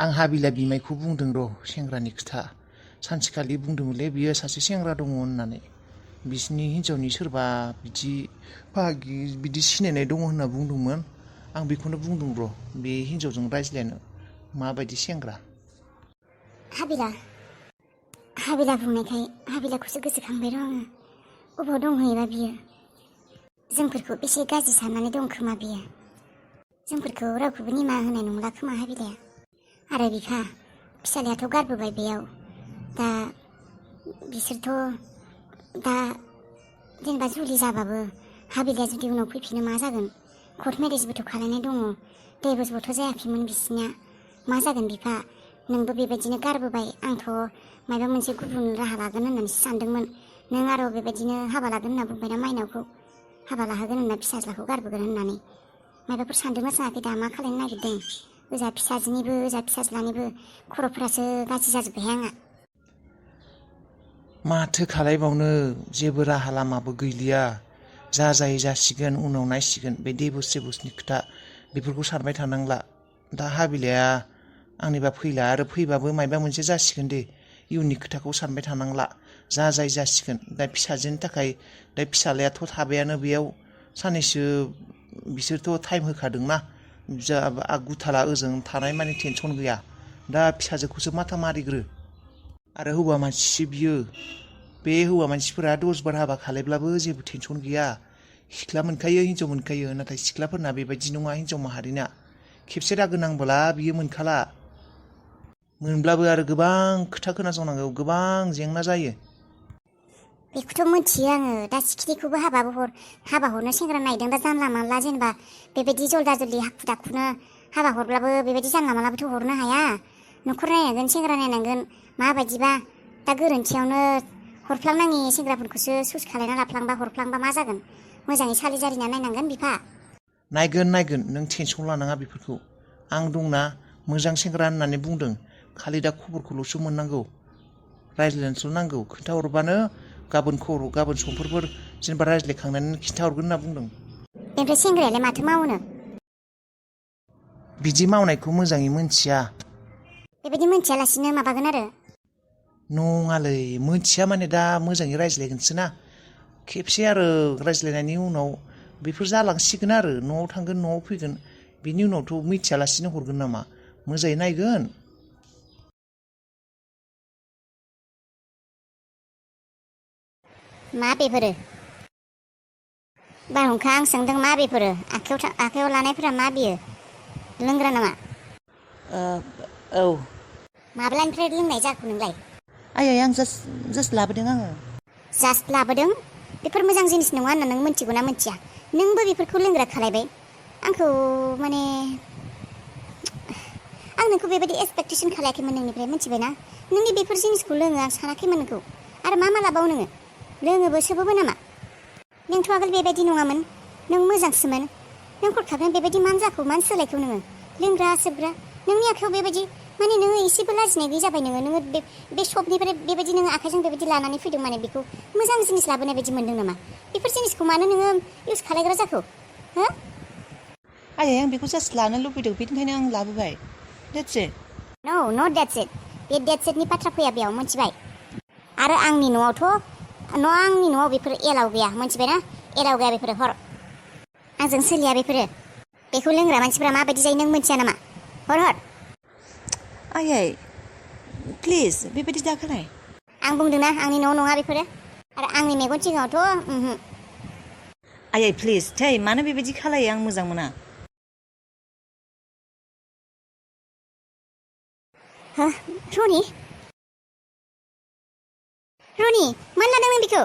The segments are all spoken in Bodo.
आं हाबिला बिमायखौ बुंदों र' सेंग्रानि खोथा सानसेखालि बुंदोंमोनलै बियो सासे सेंग्रा दङ होननानै बिसिनि हिन्जावनि सोरबा बिदि भागि बिदि सिनायनाय दङ होनना बुंदोंमोन आं बेखौनो बुंदों र' बे हिन्जावजों रायज्लायनो माबायदि सेंग्रा हाबिला बुंनायखाय हाबिलाखौसो गोसोखांबाय र' आङो अबाव दंहैयोबा बियो जोंफोरखौ बेसे गाज्रि साननानै दं खोमा बियो जोंफोरखौ रावखौबो निमाहा होनाय नंला खोमा हाबिलाया आरो बिफा फिसालायाथ' गारबोबाय बेयाव दा बिसोरथ' दा जेनेबा जुलि जाबाबो हाबिलाया जुदि उनाव फैफिनो मा जागोन कर्ट मेरेजबोथ' खालायनाय दङ दैबोसबोथ' जायाखैमोन बिसिनिया मा जागोन बिफा नोंबो बेबायदिनो गारबोबाय आंथ' माबा मोनसे गुबुन राहा लागोन होननानैसो सानदोंमोन नों आरो बेबायदिनो हाबा लागोन होनना बुंबायना माइनावखौ हाबा लाहोगोन होनना फिसाज्लाखौ गारबोगोन होननानै माबाफोर सानदोंना सानाखै दा मा खालायनो नागिरदों ओजा फिसाजोनिबो ओजा फिसाज्लानिबो खर'फोरासो गाज्रि जाजोब्बाय आंहा माथो खालायबावनो जेबो राहा लामाबो गैलिया जा जायै जासिगोन उनाव नायसिगोन बे देबुस सेबुसनि खोथा बेफोरखौ सानबाय थानांला दा हाबिलाया आंनिबा फैला आरो फैबाबो मायबा मोनसे जासिगोन दे इयुननि खोथाखौ सानबाय थानांला जा जाय जासिगोन दा फिसाजोनि थाखाय दा फिसालायाथ' थाबायानो बेयाव साननैसो बिसोरथ' टाइम होखादोंना जा गुथाला ओजों थानाय माने टेनसन गैया दा फिसाजोखौसो माथा मारिग्रो आरो हौवा मानसिसो बियो बे हौवा मानसिफोरा 10 बार हाबा खालायब्लाबो जेबो टेनसन गैया सिख्ला मोनखायो हिन्जाव मोनखायो नाथाय सिख्लाफोरना बेबायदि नङा हिन्जाव माहारिना खेबसे दागो नांबोला बियो मोनखाला मोनब्लाबो आरो गोबां खोथा खोनासंनांगौ गोबां जेंना जायो बेखौथ' मिथियो आङो दा सिखिरिखौबो हाबा हरनो सेंग्रा नायदों दा जानला मानला जेनेबा बेबायदि जल्दा जल्दि हाखु दाखुनो हाबा हरब्लाबो बेबायदि जानला मानलाबोथ' हरनो हाया न'खर नायनांगोन सेंग्रा नायनांगोन माबायदिबा दा गोरोन्थियावनो हरफ्लांनाङि सेंग्राफोरखौसो सुस खालायना लाफ्लांबा हरफ्लांबा मा जागोन मोजाङै सालि जारिना नायनांगोन बिफा नायगोन नों टेनसन लानाङा बेफोरखौ आं दंना मोजां सेंग्रा होननानै बुंदों खालि दा खबरखौल'सो मोननांगौ रायज्लायनोसो नांगौ खोन्थाहरबानो गाबोन समफोरफोर जेनेबा रायज्लायखांनानै खिन्थाहरगोन होनना बुंदों ओमफ्राय सेंग्रायालाय माथो मावनो बिदि मावनायखौ मोजाङै मोनथिया बेबायदि मोनथियालासिनो माबागोन आरो नङालै मोनथिया माने दा मोजाङै रायज्लायगोनसो ना खेबसे आरो रायज्लायनायनि उनाव बेफोर जालांसिगोन आरो न'आव थांगोन न'आव फैगोन बिनि उनावथ' मिथियालासिनो हरगोन नामा मोजाङै नायगोन मा बेफोरो बारहुंखा आं सोंदों मा बेफोरो आखायाव लानायफोरा मा बियो लोंग्रा नामा औ माब्लानिफ्राय लोंनाय जाखो नोंलाय आयै आं जास्ट लाबोदों आङो जास्ट लाबोदों बेफोर मोजां जिनिस नङा होनना नों मिथिगौ ना मिथिया नोंबो बेफोरखौ लोंग्रा खालायबाय आंखौ माने आं नोंखौ बेबायदि एक्सपेक्टेसन खालायाखैमोन नोंनिफ्राय मिथिबायना नोंनि बेफोर जिनिसखौ लोङो आं सानाखैमोन नोंखौ आरो मा लाबाव नोङो लोङोबो सोबोबो नामा नोंथ' आगोल बेबायदि नङामोन नों मोजांसोमोन नों हरखाबनो बेबायदि मानो जाखो मानो सोलायखो नोङो लोंग्रा सोबग्रा नोंनि आखायाव बेबायदि माने नोङो एसेबो लाजिनाय गैयै जाबाय नोङो बे शपनिफ्राय बेबायदि नोङो आखाइजों बेबायदि लानानै फैदों माने बेखौ मोजां जिनिस लाबोनाय बायदि मोनदों नामा बेफोर जिनिसखौ मानो नोङो इउज खालायग्रा जाखो हो आयै आं बेखौ जास्ट लानो लुबैदों बेनिखायनो आं लाबोबाय that's it no not that's it बे that's it नि बाथ्रा फैया बेयाव मिथिबाय आरो आंनि न'आव बेफोर एलाव गैया मिथिबायना एलाव गैया बेफोरो हर आंजों सोलिया बेखौ लोंग्रा मानसिफोरा माबायदि जायो नों मिथिया नामा हर आयै प्लिज बेबायदि दाखालाय आं बुंदोंना आंनि न' नङा बेफोरो आरो आंनि मेगन सिगाङावथ' आयै प्लिज थै मानो बेबायदि खालायो आं मोजां मोना हो रनि मानो लादों नों बेखौ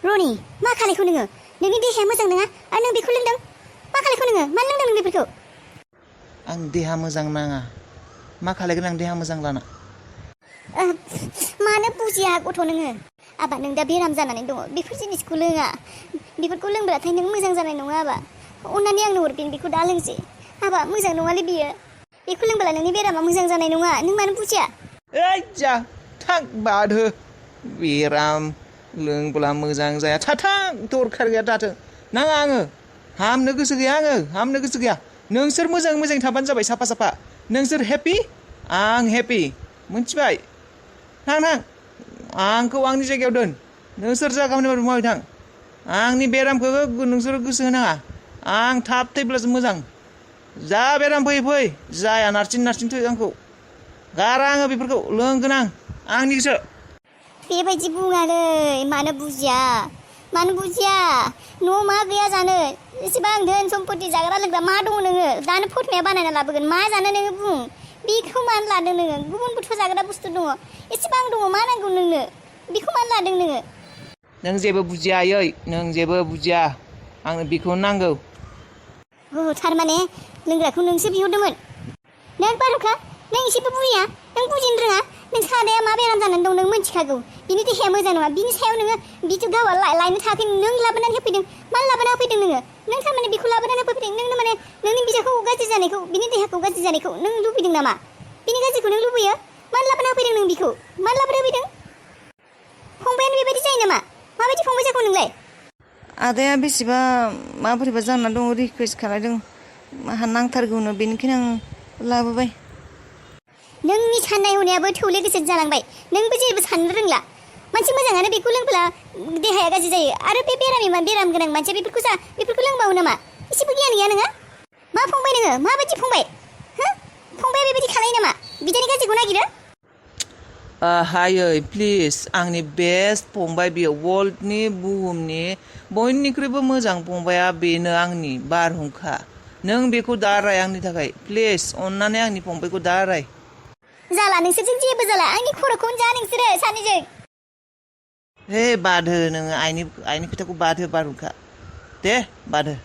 रनि मा खालायखौ नोङो नोंनि देहाया मोजां नङा आरो नों बेखौ लोंदों मा खालायखौ नोङो मानो लोंदों नों बेफोरखौ आं देहा मोजां नाङा मा खालायगोन आं देहा मोजां लाना मानो बुजिया गथ' नोङो आबा नों दा बेराम जानानै दङ बेफोर जिनिसखौ लोङा बेफोरखौ लोंब्लाथाय नों मोजां जानाय नङा आबा अननानै आंनो हरफिन बेखौ दा लोंसै आबा मोजां नङालै बियो बेखौ लोंब्ला नोंनि बेरामा मोजां जानाय नङा नों मानो बुजिया ओइ जा थां बादो बेराम लोंब्ला मोजां जाया थाथां दरखार गैया दाथों नाङा आङो हामनो गोसो गैया हामनो गोसो गैया नोंसोर मोजां थाबानो जाबाय साफा नोंसोर हेपि आं हेपि मोनथिबाय थां आंखौ आंनि जायगायाव दोन नोंसोर जा खामानि मावबाय थां आंनि बेरामखौ नोंसोर गोसो होनाङा आं थाब थैब्लासो मोजां जा बेराम फै जाया नारसिन थै आंखौ गारा आङो बेफोरखौ लोंगोन आंनिसो बेबायदि बुङालै मानो बुजिया न'आव मा गैया जानो एसेबां धोन सम्पति जाग्रा लोंग्रा मा दङ नोङो दानो फटमाया बानायना लाबोगोन मा जानो नोङो बुं बेखौ मानो लादों नोङो गुबुनबोथ' जाग्रा बुस्थु दङ एसेबां दङ मा नांगौ नोंनो बेखौ मानो लादों नोङो नों जेबो बुजिया आयै नों जेबो बुजिया आंनो बेखौ नांगौ थारमाने लोंग्राखौ नोंसो बिहरदोंमोन नों बारुखा नों एसेबो बुजिया नों बुजिनो रोङा नों सादाया मा बेराम जानानै दं नों मिन्थिखागौ बिनि देहाया मोजां नङा बिनि सायाव नोङो बिथ' गावआ लायनो थाखाय नों लाबोनानै होफैदों मानो लाबोना होफैदों नोङो थारमाने बेखौ लाबोनानै होफैदों नोंनो माने नोंनि बिदाखौ गाज्रि जानायखौ बिनि देहाखौ गाज्रि जानायखौ नों लुबैदों नामा बिनि गाज्रिखौ नों लुबैयो मानो लाबोना होफैदों नों बिखौ मानो लाबोना होफैदों फंबायानो बेबायदि जायो नामा माबायदि फंबाय जाखौ नोंलाय आदाया बेसेबा माबोरैबा जाना दं रिकुवेस्ट खालायदों आंहा नांथारगौनो बेनिखायनो आं लाबोबाय नोंनि साननाय हनायाबो थौले गोसो जालांबाय नोंबो जेबो साननो रोंला मानसि मोजाङानो बेखौ लोंब्ला देहाया गाज्रि जायो आरो बे बेराम गोनां मानसिया बेफोरखौ लोंबावो नामा एसेबो गियान गैया नोङो मा फंबाय नोङो माबायदि फंबाय फंबाया बेबायदि खालायो नामा बिदानि गाज्रिखौ नागिरो हायै प्लिज आंनि बेस्ट फंबाय बियो वर्ल्डनि बुहुमनि बयनिख्रुइबो मोजां फंबाया बेनो आंनि बारहुंखा नों बेखौ दाराय आंनि थाखाय प्लिज अननानै आंनि फंबायखौ दाराय जाला नोंसोरजों जेबो जाला आंनि खर'खौनो जा नोंसोरो सानैजों हे बादहो नोङो आइनि खोथाखौ बादहो बारहुंखा दे बादहो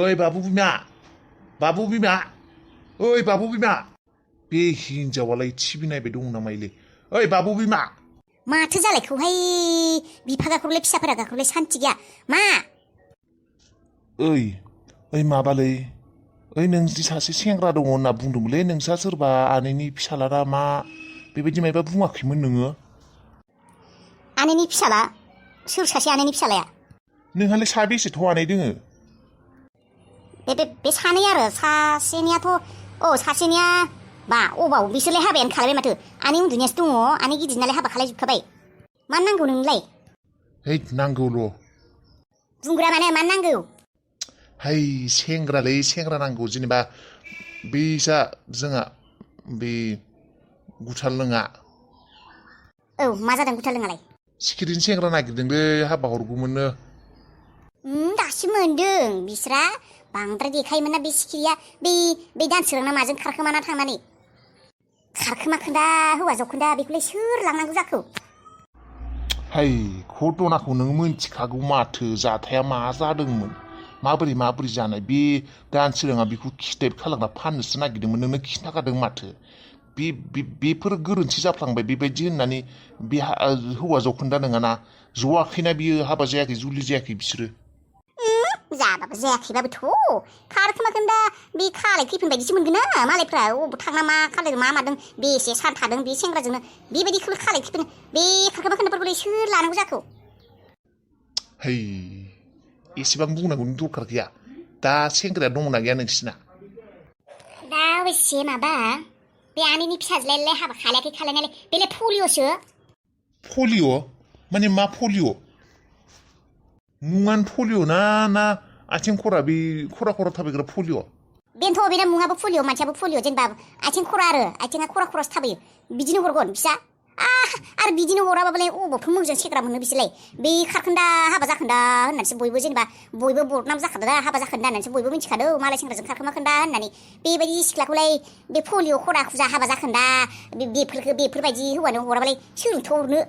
ओइ बाबु बिमा ओइ बाबु बिमा बे हिन्जावालाय टिभि नायबाय दं नामायले ओइ बाबु बिमा माथो जालायखौहाय बिफा गाखौलाय फिसाफोरा गाखौलाय सान्थि गैया मा ओइ माबालै ओइ नोंदि सासे सेंग्रा दङ होनना बुंदोंमोनलै नोंसा सोरबा आनैनि फिसालाना मा बेबायदि मायबा बुङाखैमोन नोङो आनैनि फिसाला सोर सासे आनैनि फिसालाया नोंहालाय साबेसेथ' आनै दोङो बे सानै आरो सासेनिया बा अबाव बिसोरलाय हाबायानो खालायबाय माथो आनै उन्दैनियासो दङ आनै गिदिरनालाय हाबा खालायजोबखाबाय मानो नांगौ नोंनोलाय है नांगौल' बुंग्रा मानो मानो नांगौ है सेंग्रा नांगौ जेनेबा बैसा जोंहा बे गुथाल लोङा मा जादों गुथाल लोङालाय सिखिरिनि सेंग्रा नागिरदोंलै हाबा हरगौमोननो दासो मोनदों बिस्रा बांद्राय देखायोमोन ना बे सिखिरिया बे दानसोरांना माजों खारखोमाना थांनानै खारखोमाखोन्दा हौवा जखोन्दा बेखौलाय सोर लांनांगौ जाखो हाय घटनाखौ नों मोनथिखागौ माथो जाथाया मा जादोंमोन माबोरै जानाय बे दानसोराङा बेखौ किडनेप खालामना फाननोसो नागिरदोंमोन नोंनो खिन्थाखादों माथो बेफोर गोरोन्थि जाफ्लांबाय बेबायदि होननानै बे हौवा जखोन्दा नङाना जवाखैना बियो हाबा जायाखै जुलि जायाखै बिसोरो जाबाबो जायाखैबाबोथ' खारखोमाखोन्दा बे खालाय खैफोन बायदिसो मोनगोन ना मालायफ्रा थांना मा खालायदों मा मादों बेसे सान थादों बे सेंग्राजोंनो बेबायदिखौ खालाय खैफोन बे खारखोमाखोन्दाफोरखौलाय सोर लानांगौ जाखो है एसेबां बुंनांगौनि दरखार गैया दा सेंग्राया दंना गैया नोंसिना दा अबयसे माबा बे आनैनि फिसाज्लायालाय हाबा खालायाखै बेलाय पलिअसो पलिअ' माने मा पलिअ' मुङानो पलिअ' ना आथिं खरा बे खरा थाबायग्रा पलिअ' बेनोथ' बेना मुङाबो पलिअ' मानसियाबो पलिअ' जेनेबा आथिं खरा आरो आथिङा खरासो थाबायो बिदिनो हरगोन फिसा आरो बिदिनो हराबालाय अबावथ' मोजां सेग्रा मोनो बिसोरलाय बे खारखोन्दा हाबा जाखोन्दा होननानैसो बयबो बदनाम जाखादों दा हाबा जाखोन्दा होननानैसो बयबो मिथिखादों मालाय सेंग्राजों खारखोमाखोन्दा होननानै बेबायदि सिख्लाखौलाय बे पलिअ' खरा खुजा हाबा जाखोन्दा बेफोरबायदि हौवानो हराबालाय सोरनोथ' हरनो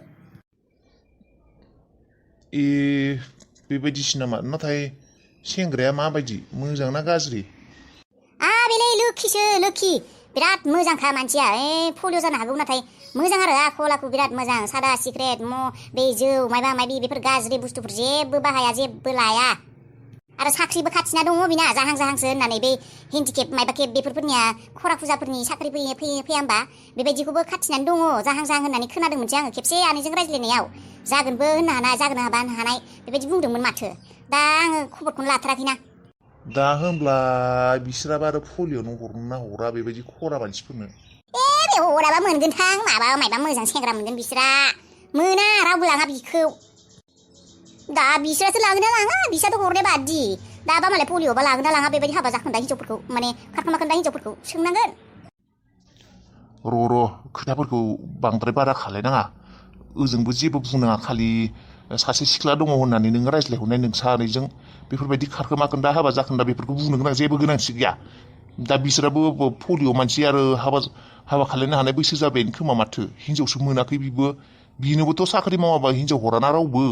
बेबायदिसो नामा नाथाय सेंग्राया माबायदि मोजां ना गाज्रि बेलाय लोखि बिराद मोजांखा मानसिया पलिअ' जानो हागौ नाथाय मोजां आरो आखल आखु बिराद मोजां सादा सिक्रेट बे जौ मायबा मायबि बेफोर गाज्रि बुस्थुफोर जेबो बाहाया जेबो लाया आरो साख्रिबो खाथिना दङ बिना जाहां जाहांसो होननानै बे हेन्डिकेप मायबा केप बेफोरनिया खरा फुजाफोरनि साख्रि फैया होमबा बेबायदिखौबो खाथिनानै दङ जाहां जाहां होननानै खोनादोंमोनसै आङो खेबसे आनैजों रायज्लायनायाव जागोनबो होननो हानाय जागोन हानाय बेबायदि बुंदोंमोन माथो दा आङो खबरखौनो लाथाराखैना दा होमब्ला बिसोराबो आरो पलिअनो हरना हरा बेबायदि खरा मानसिफोरनो बे हराबा मोनगोनथां माबा मोजां सेंग्रा मोनगोन बिसोरा मोना रावबो लाङा बिखौ दा बिसोरासो लागोन ना लाङा बिसोरथ' हरनाय बादि दाबा मालाय पलिअबा लागोन ना लाङा बेबायदि हाबा जाखोन्दा हिन्जावफोरखौ माने खारखोमा खोन्दा हिन्जावफोरखौ सोंनांगोन र' खोथाफोरखौ बांद्राय बारा खालायनाङा ओजोंबो जेबो बुंनाङा खालि सासे सिख्ला दङ होननानै नोङो रायज्लायहरनाय नों सानैजों बेफोरबायदि खारखोमा खोन्दा हाबा जाखोन्दा बेफोरखौ बुंनो गोनां जेबो गोनांथि गैया दा बिसोराबो पलिअ मानसि आरो हाबा खालायनो हानाय बैसो जाबायानो खोमा माथो हिनजावसो मोनाखै बिनोबोथ' साख्रि मावाबा हिनजाव हराना रावबो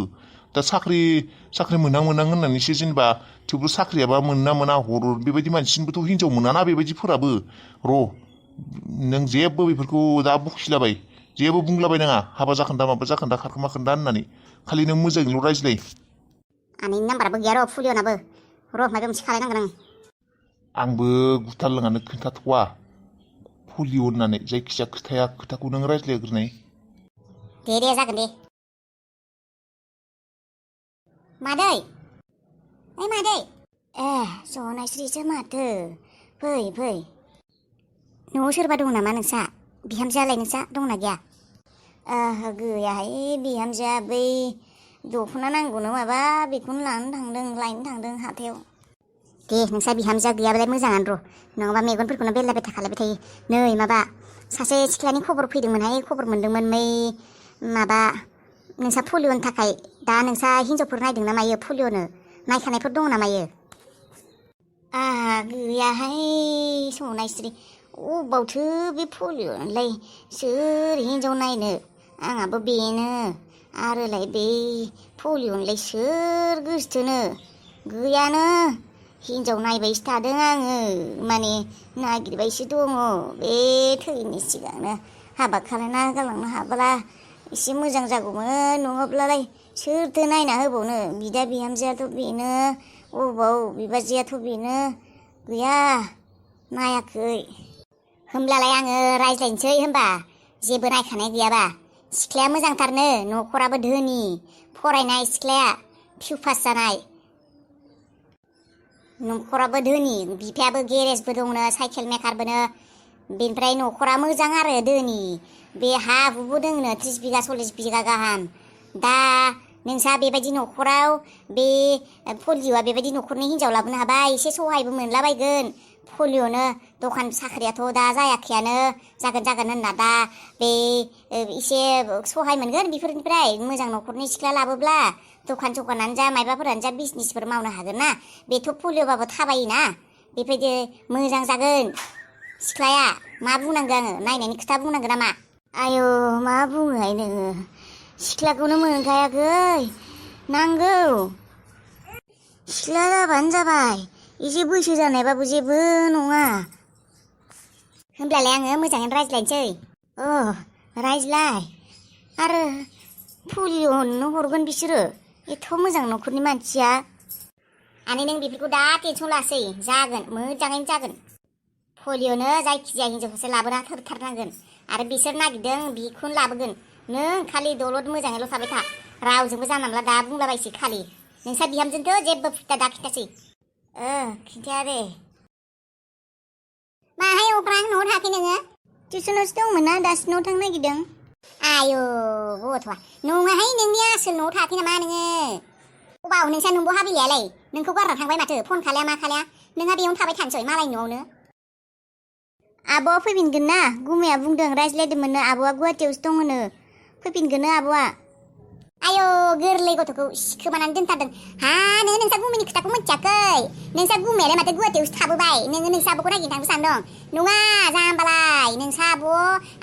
दा साख्रि मोनां होननानैसो जेनेबा थेवबो साख्रियाबा मोना हरो बेबायदि मानसिनिबोथ' हिनजाव मोनाना बेबायदिफोराबो र' नों जेबो बेफोरखौ दा बखिलाबाय जेबो बुंलाबायनाङा हाबा जाखोन्दा माबा जाखोन्दा खारखोमा खोन्दा होननानै खालि नों मोजाङैल' रायज्लाय आंनि नाम्बाराबो गैया र' पलिअनाबो र' माबा मोनसे खालायनांगोन आंबो गुथाल लोङानो खोन्थाथ'वा पलिअ होननानै जायखिजाया खोथाखौ नों रायज्लायग्रोनाय दे जागोन दे मादै मादै जनायस्रिसो माथो फै न'आव सोरबा दं नामा नोंसा बिहामजोआलाय नोंसा दंना गैया गैयाहाय बिहामजोआ बै दख'ना नांगौनो माबा बेखौनो लायनो थांदों हाथायाव दे नोंसा बिहामजोआ गैयाबालाय मोजाङानो र' नङाबा मेगनफोरखौनो बेरलाबाय थाखालायबाय थायो नै माबा सासे सिख्लानि खबर फैदोंमोनहाय खबर मोन्दोंमोन माबा नोंसा पलिअनि थाखाय दा नोंसा हिनजावफोर नायदों ना मायो पलिअनो नायखानायफोर दङ ना मायो गैयाहाय सनायस्रि अबावथो बे पलिअलाय सोर हिनजाव नायनो आंहाबो बेनो आरोलाय बे पलिअलाय सोर गोसोथोनो गैयानो हिनजाव नायबायसो थादों आङो माने नागिरबायसो दङ बे थैनि सिगांनो हाबा खालायना गालांनो हाब्ला एसे मोजां जागौमोन नङाब्लालाय सोरथो नायना होबावनो बिदा बिहामजोआथ' बेनो अबाव बिबाजैयाथ' बेनो गैया नायाखै होमब्लालाय आङो रायज्लायनोसै होमबा जेबो नायखानाय गैयाबा सिख्लाया मोजांथारनो न'खराबो धोनि फरायनाय सिख्लाया पिउ पास जानाय न'खराबो धोनि बिफायाबो गेरेजबो दंनो साइकेल मेकारबोनो बेनिफ्राय न'खरा मोजां आरो धोनि बे हा हुबो दंनो 30 बिगा 40 बिगा गाहाम दा नोंसा बेबायदि न'खराव बे पलिअआ बेबायदि न'खरनि हिनजाव लाबोनो हाबा एसे सहायबो मोनलाबायगोन पलिअनो दखान साख्रियाथ' दा जायाखैयानो जागोन होनना दा बे एसे सहाय मोनगोन बेफोरनिफ्राय मोजां न'खरनि सिख्ला लाबोब्ला दखानानो जा मायबाफोरानो जा बिजनेसफोर मावनो हागोन ना बेथ' पलिअबाबो थाबायोना बेबायदि मोजां जागोन सिख्लाया मा बुंनांगौ आङो नायनायनि खोथा बुंनांगौ नामा आयौ मा बुङोहाय नोङो सिख्लाखौनो मोनखायाखै नांगौ सिख्ला जाबानो जाबाय एसे बैसो जानायबाबो जेबो नङा होमब्लालाय आङो मोजाङैनो रायज्लायनोसै रायज्लाय आरो पलिअनो हरगोन बिसोरो एथ' मोजां न'खरनि मानसिया आनै नों बेफोरखौ दा टेनसन लासै जागोन मोजाङैनो जागोन पलिअनो जायखिजाया हिनजावखौसो लाबोना होथारनांगोन आरो बिसोर नागिरदों बिखौनो लाबोगोन नों खालि दलद मोजाङैल' थाबाय था रावजोंबो जानला दा बुंलाबायसै खालि नोंसा बिहामजोनोथ' जेबो फुटा दा खिथासै खिन्थाया दे माहाय अख्रां न'आव थाखै नोङो टिउसनावसो दंमोन ना दासो न'आव थांनो नागिरदों आयौ गथ'आ नङाहाय नोंनि आसोल न'आव थाखै नामा नोङो अबाव नोंसा नोंबो हाबिलायालाय नोंखौ गारना थांबाय माथो फन खालाया मा खालाया नोंहा बेयावनो थाबाय थानोसै मालायनि न'आवनो आब'आ फैफिनगोन ना गुमैया बुंदों रायज्लायदोंमोननो आब'आ गुवाहाटियावसो दं होनो फैफिनगोननो आब'आ आयौ गोरलै गथ'खौ सिखोमानानै दोनथारदों नोङो नोंसा गुमैनि खोथाखौ मिथियाखै नोंसा गुमैयालाय माथो गुवाहाटियावसो थाबोबाय नोङो नोंसा आब'खौ नागिरनो थांनो सानदों नङा जाम्बालाय नोंसा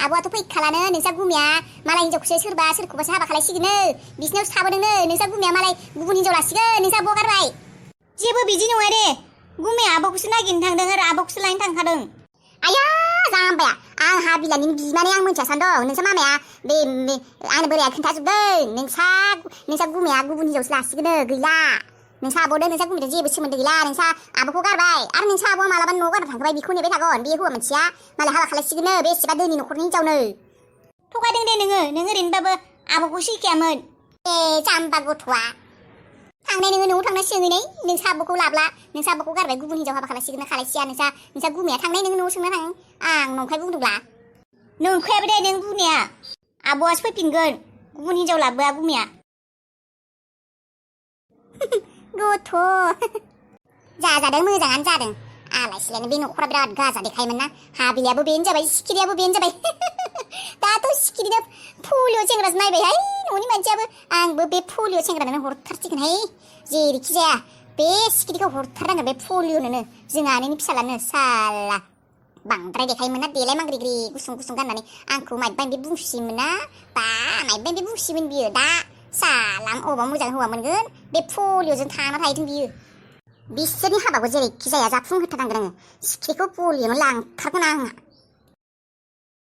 आब'आथ' फैखालानो नोंसा गुमैया मालाय हिनजावखौसो सोरखौबासो हाबा खालायसिगोननो बिसिनावसो थाबोदोंनो नोंसा गुमैया मालाय गुबुन हिनजाव लासिगोन नोंसा आब'आ गारबाय जेबो बिदि नङा दे गुमैया आब'खौसो नागिरनो थांदों आरो आब'खौसो लायनो थांखादों आया जाम्बाया आं हाबिलानि बिमानै आं मिथिया सानदों नोंसा मामाया बे आंनो बोराया खोन्थाजोबदों नोंसा गुमैया गुबुन हिनजावसो लासिगोननो गैला नोंसा आब'दो नोंसा गुमिदो जेबो सोमोन्दो गैला नोंसा आब'खौ गारबाय आरो नोंसा आब'आ मालाबा न'आव गारना थांखाबाय बेखौ नेबाय थागोन बे हौवा मानसिया मालाय हाबा खालायसिगोननो बेसेबा धोनि न'खरनि हिनजावनो थगायदों दे नों ओरैनोबाबो आब'खौ सैखायामोन जाम्बा गथ'आ थांनाय नोङो न'आव थांना सोङैनाय नोंसा आब'खौ लाब्ला नोंसा आब'खौ गारबाय गुबुन हिनजाव हाबा खालायसिगोन ना खालायसिया नोंसा गुमिया थांनाय नोङो न'आव सोंना थां आं नंखाय बुंदोंब्ला नंखायाबो दे नों बुंनाया आब'आसो फैफिनगोन गुबुन हिनजाव लाबोआ गुमिया गथ' जादों मोजाङानो जादों आलाय सिलायनो बे न'खरा बिराद गाजा देखायोमोन ना हाबिलायाबो बेनो जाबाय सिखिरियाबो बेनो जाबाय दाथ' सिखिरिनो पलिअ सेंग्रासो नायबायहाय न'नि मानसियाबो आंबो बे पलिअ सेंग्रानो हरथारसिगोनहाय जेरैखि जाया बे सिखिरिखौ हरथारनांगोन बे पलिअनोनो जोंहा आनैनि फिसालानो साला बांद्राय देखायोमोन ना देलाय मांग्रिग्रि गुसुं गुसुं गाननानै आंखौ माइबाय बे बुंसिमोन ना बा माइबाय बे बुंसिमोन बियो दा साला अबाव मोजां हौवा मोनगोन बे पलिअजों थाना थाहैथों बियो बिसोरनि हाबाखौ जेरैखि जाया जाफुंहोथारनांगोन आङो सिखिरिखौ पलिअनो लांथारगोन आङो